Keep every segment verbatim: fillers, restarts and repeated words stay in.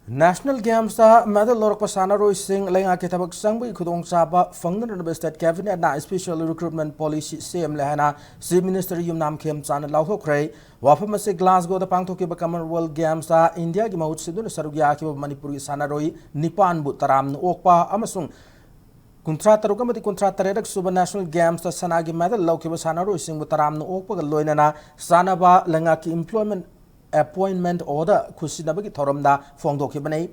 National Gamesꯇ medal ꯂꯧꯔꯛꯄ ꯁꯥꯟꯅꯔꯣꯏꯁꯤꯡ ꯂꯩꯉꯥꯛꯀꯤ ꯊꯕꯛ ꯆꯪꯕꯒꯤ ꯈꯨꯗꯣꯡꯆꯥꯕ ꯐꯪꯅꯅꯕ state cabinetꯅ special recruitment policy ꯁꯦꯝꯂꯦ ꯍꯥꯏꯅ Chief Minister ꯌꯨꯝꯅꯥꯝ ꯈꯦꯝꯆꯥꯟꯅ ꯂꯥꯎꯊꯣꯛꯈ꯭ꯔꯦ꯫ ꯋꯥꯐꯝ ꯑꯁꯤ Glasgowꯗ ꯄꯥꯡꯊꯣꯛꯈꯤꯕ Commonwealth Gamesꯇ ꯏꯟꯗꯤꯌꯥꯒꯤ ꯃꯍꯨꯠ ꯁꯤꯟꯗꯨꯅ ꯁꯔꯨꯛ ꯌꯥꯈꯤꯕ ꯃꯅꯤꯄꯨꯔꯒꯤ ꯁꯥꯟꯅꯔꯣꯏ ꯅꯤꯄꯥꯟꯕꯨ ꯇꯔꯥꯝꯅ ꯑꯣꯛꯄ ꯑꯃꯁꯨꯡ ꯀꯨꯟꯊ꯭ꯔꯥ ꯇꯔꯨꯛ ꯑꯃꯗꯤ ꯀꯨꯟꯊ꯭ꯔꯥ ꯇꯔꯦꯠ ꯁꯨꯕ National Gamesꯇ ꯁꯅꯥꯒꯤ medal ꯂꯧꯈꯤꯕ ꯁꯥꯟꯅꯔꯣꯏꯁꯤꯡꯕꯨ ꯇꯔꯥꯝꯅ ꯑꯣꯛꯄꯒ ꯂꯣꯏꯅꯅ ꯆꯥꯟꯅꯕ ꯂꯩꯉꯥꯛꯀꯤ employment appointment order ꯈꯨꯠꯁꯤꯟꯅꯕꯒꯤ ꯊꯧꯔꯝꯗ ꯐꯣꯡꯗꯣꯛꯈꯤꯕꯅꯤ꯫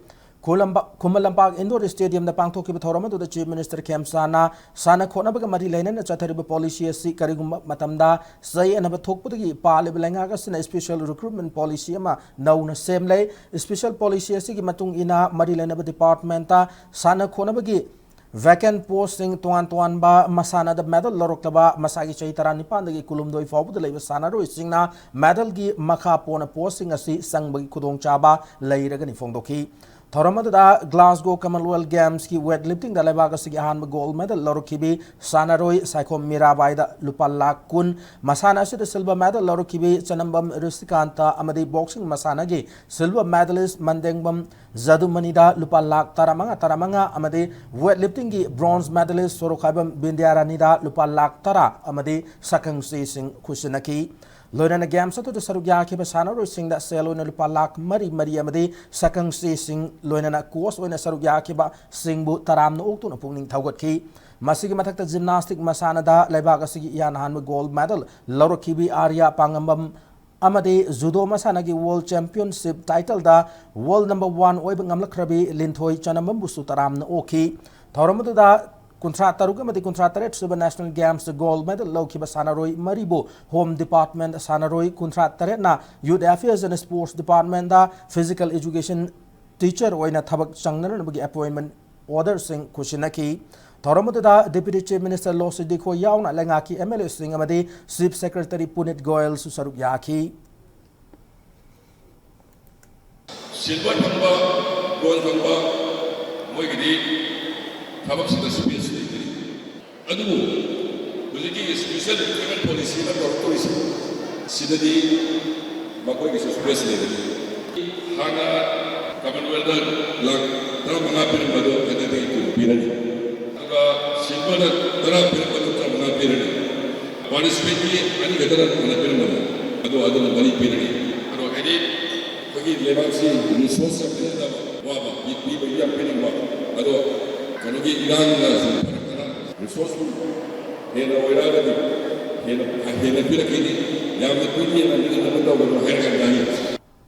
ꯈꯨꯂꯝꯕ-, ꯈꯨꯃꯟ ꯂꯝꯄꯥꯛ Indoor Stadiumꯗ ꯄꯥꯡꯊꯣꯛꯈꯤꯕ ꯊꯧꯔꯝ ꯑꯗꯨꯗ Chief Minister ꯈꯦꯝꯆꯥꯟꯅ ꯁꯥꯟꯅ ꯈꯣꯠꯅꯕꯒ ꯃꯔꯤ ꯂꯩꯅꯅ ꯆꯠꯊꯔꯤꯕ policy ꯑꯁꯤ ꯀꯔꯤꯒꯨꯝꯕ ꯃꯇꯝꯗ ꯆꯌꯦꯠꯅꯕ ꯊꯣꯛꯄꯗꯒꯤ ꯄꯥꯜꯂꯤꯕ ꯂꯩꯉꯥꯛ ꯑꯁꯤꯅ special recruitment policy ꯑꯃ ꯅꯧꯅ ꯁꯦꯝꯂꯦ꯫ Special policy ꯑꯁꯤꯒꯤ ꯃꯇꯨꯡ ꯏꯟꯅ ꯃꯔꯤ ꯂꯩꯅꯕ departmentꯇ ꯁꯥꯟꯅ ꯈꯣꯠꯅꯕꯒꯤ vacant postꯁꯤꯡ ꯇꯣꯉꯥꯟ ꯇꯣꯉꯥꯟꯕ ꯃꯁꯥꯟꯅꯗ medal ꯂꯧꯔꯛꯂꯕ ꯃꯁꯥꯒꯤ ꯆꯍꯤ ꯇꯔꯥꯅꯤꯄꯥꯟꯗꯒꯤ ꯀꯨꯟꯍꯨꯝꯗꯣꯏ ꯐꯥꯎꯕꯗ ꯂꯩꯕ ꯁꯥꯟꯅꯔꯣꯏꯁꯤꯡꯅ medalꯒꯤ ꯃꯈꯥ ꯄꯣꯟꯅ postꯁꯤꯡ ꯑꯁꯤ ꯆꯪꯕꯒꯤ ꯈꯨꯗꯣꯡꯆꯥꯕ ꯂꯩꯔꯒꯅꯤ ꯐꯣꯡꯗꯣꯛꯈꯤ꯫ ꯊꯧꯔꯝ ꯑꯗꯨꯗ Glasgow Commonwealth Gamesꯀꯤ weightliftingꯗ ꯂꯩꯕꯥꯛ ꯑꯁꯤꯒꯤ ꯑꯍꯥꯟꯕ gold medal ꯂꯧꯔꯛꯈꯤꯕꯤ ꯁꯥꯟꯅꯔꯣꯏ ꯁꯥꯏꯈꯣꯝ ꯃꯤꯔꯥꯕꯥꯏꯗ ꯂꯨꯄꯥ ꯂꯥꯈ ꯀꯨꯟ, ꯃꯁꯥꯟꯅ ꯑꯁꯤꯗ silver medal ꯂꯧꯔꯛꯈꯤꯕꯤ ꯆꯅꯝꯕꯝ ꯔꯤꯁꯤꯀꯥꯟꯇ ꯑꯃꯗꯤ boxing ꯃꯁꯥꯟꯅꯒꯤ silver medalist ꯃꯟꯗꯦꯡꯕꯝ ꯖꯗꯨꯃꯅꯤꯗ ꯂꯨꯄꯥ ꯂꯥꯈ ꯇꯔꯥꯃꯉꯥ, ꯇꯔꯥꯃꯉꯥ ꯑꯃꯗꯤ weightliftingꯒꯤ bronze medalist ꯁꯣꯔꯣꯛꯈꯥꯏꯕꯝ ꯕꯤꯟꯗ꯭ꯌꯥꯔꯥꯅꯤꯗ ꯂꯨꯄꯥ ꯂꯥꯈ ꯇꯔꯥ ꯑꯃꯗꯤ ꯁꯛꯈꯪꯆꯦꯁꯤꯡ ꯈꯨꯠꯁꯤꯟꯅꯈꯤ꯫ ꯂꯣꯏꯅꯅ games ꯑꯗꯨꯗ ꯁꯔꯨꯛ ꯌꯥꯈꯤꯕ ꯁꯥꯟꯅꯔꯣꯏꯁꯤꯡꯗ ꯁꯦꯜ ꯑꯣꯏꯅ ꯂꯨꯄꯥ ꯂꯥꯈ ꯃꯔꯤ ꯃꯔꯤ ꯑꯃꯗꯤ ꯁꯛꯈꯪꯆꯦꯁꯤꯡ, ꯂꯣꯏꯅꯅ coach ꯑꯣꯏꯅ ꯁꯔꯨꯛ ꯌꯥꯈꯤꯕꯁꯤꯡꯕꯨ ꯇꯔꯥꯝꯅ ꯑꯣꯛꯇꯨꯅ ꯄꯨꯛꯅꯤꯡ ꯊꯧꯒꯠꯈꯤ꯫ ꯃꯁꯤꯒꯤ ꯃꯊꯛꯇ gymnastic ꯃꯁꯥꯟꯅꯗ ꯂꯩꯕꯥꯛ ꯑꯁꯤꯒꯤ ꯏꯍꯥꯟ ꯍꯥꯟꯕ gold medal ꯂꯧꯔꯛꯈꯤꯕꯤ ꯑꯥꯔꯌꯥ ꯄꯥꯉꯝꯕꯝ ꯑꯃꯗꯤ judo ꯃꯁꯥꯟꯅꯒꯤ world championship titleꯗ world number one ꯑꯣꯏꯕ ꯉꯝꯂꯛꯈ꯭ꯔꯕꯤ ꯂꯤꯟꯊꯣꯏ ꯆꯅꯝꯕꯝꯕꯨꯁꯨ ꯇꯔꯥꯝꯅ ꯑꯣꯛꯈꯤ꯫ ꯊꯧꯔꯝ ꯑꯗꯨꯗ ꯀꯨꯟꯊ꯭ꯔꯥ ꯇꯔꯨꯛ ꯑꯃꯗꯤ ꯀꯨꯟꯊ꯭ꯔꯥ ꯇꯔꯦꯠ ꯁꯨꯕ National Gamesꯇ gold medal ꯂꯧꯈꯤꯕ ꯁꯥꯟꯅꯔꯣꯏ ꯃꯔꯤꯕꯨ Home Department ꯁꯥꯟꯅꯔꯣꯏ ꯀꯨꯟꯊ꯭ꯔꯥ ꯇꯔꯦꯠꯅ Youth Affairs and Sports Departmentꯇ physical education teacher ꯑꯣꯏꯅ ꯊꯕꯛ ꯆꯪꯅꯅꯕꯒꯤ appointment orderꯁꯤꯡ ꯈꯨꯠꯁꯤꯟꯅꯈꯤ꯫ ꯊꯧꯔꯝ ꯑꯗꯨꯗ Deputy Chief Minister ꯂꯣ ꯁꯤꯗꯤ ꯈꯣꯏ ꯌꯥꯎꯅ ꯂꯩꯉꯥꯛꯀꯤ MLAꯁꯤꯡ ꯑꯃꯗꯤ Chief Secretary ꯄꯨꯅꯤꯠ ꯒꯣꯌꯜꯁꯨ ꯁꯔꯨꯛ ꯌꯥꯈꯤ꯫ Silver ꯐꯪꯕ, gold ꯐꯪꯕ, ꯃꯣꯏꯒꯤꯗꯤ ꯊꯕꯛꯁꯤꯗ space ꯂꯩꯇ꯭ꯔꯤ꯫ ꯑꯗꯨꯕꯨ ꯍꯧꯖꯤꯛꯀꯤ special recruitment policy ꯑꯃ ꯇꯧꯔꯛꯇꯧꯔꯤꯁꯦ, ꯁꯤꯗꯗꯤ ꯃꯈꯣꯏꯒꯤꯁꯨ space ꯂꯩꯒꯅꯤ꯫ ꯍꯥꯟꯅ ꯀꯃꯟꯋꯦꯜꯗ ꯂꯥꯛ ꯇꯔꯥꯃꯉꯥ ꯄꯤꯔꯝꯕꯗꯣ ꯍꯟꯗꯛꯇꯒꯤ ꯀꯨꯟ ꯄꯤꯔꯅꯤ꯫ ꯑꯗꯨꯒ ꯁꯤꯜꯚꯔꯗ ꯇꯔꯥ ꯄꯤꯔꯝꯕꯗꯣ ꯇꯔꯥꯃꯉꯥ ꯄꯤꯔꯅꯤ꯫ ꯄꯥꯔꯇꯤꯁꯤꯄꯦꯟꯒꯤ ꯑꯅꯤ ꯈꯛꯇꯅ ꯍꯥꯟꯅ ꯄꯤꯔꯝꯕꯗꯣ, ꯑꯗꯣ ꯑꯗꯨꯅ ꯃꯔꯤ ꯄꯤꯔꯅꯤ꯫ ꯑꯗꯣ ꯍꯥꯏꯗꯤ ꯑꯩꯈꯣꯏꯒꯤ ꯂꯩꯕꯥꯛꯁꯤ ꯔꯤꯁꯣꯔꯁ ꯌꯥꯝ ꯄꯤꯅꯗꯕ, ꯋꯥꯕ, ꯄꯤ- ꯄꯤꯕꯒꯤ ꯌꯥꯝ ꯄꯤꯅꯤꯡꯕ꯫ ꯑꯗꯣ ꯀꯩꯅꯣꯒꯤ ꯏꯔꯥꯡꯅ ꯁꯨꯝ ꯐꯔꯛꯇꯅ ꯔꯤꯁꯣꯔꯁ ꯍꯦꯟꯅ ꯑꯣꯏꯔꯛꯑꯒꯗꯤ ꯍꯦꯟꯅ ꯍꯦꯟꯅ ꯄꯤꯔꯛꯈꯤꯅꯤ꯫ ꯌꯥꯝꯅ ꯄꯤꯅꯤꯅ ꯃꯤꯅ ꯀꯩꯅꯣ ꯇꯧꯒꯅꯨ ꯍꯥꯏꯔꯀꯥꯟꯗ ꯑꯩ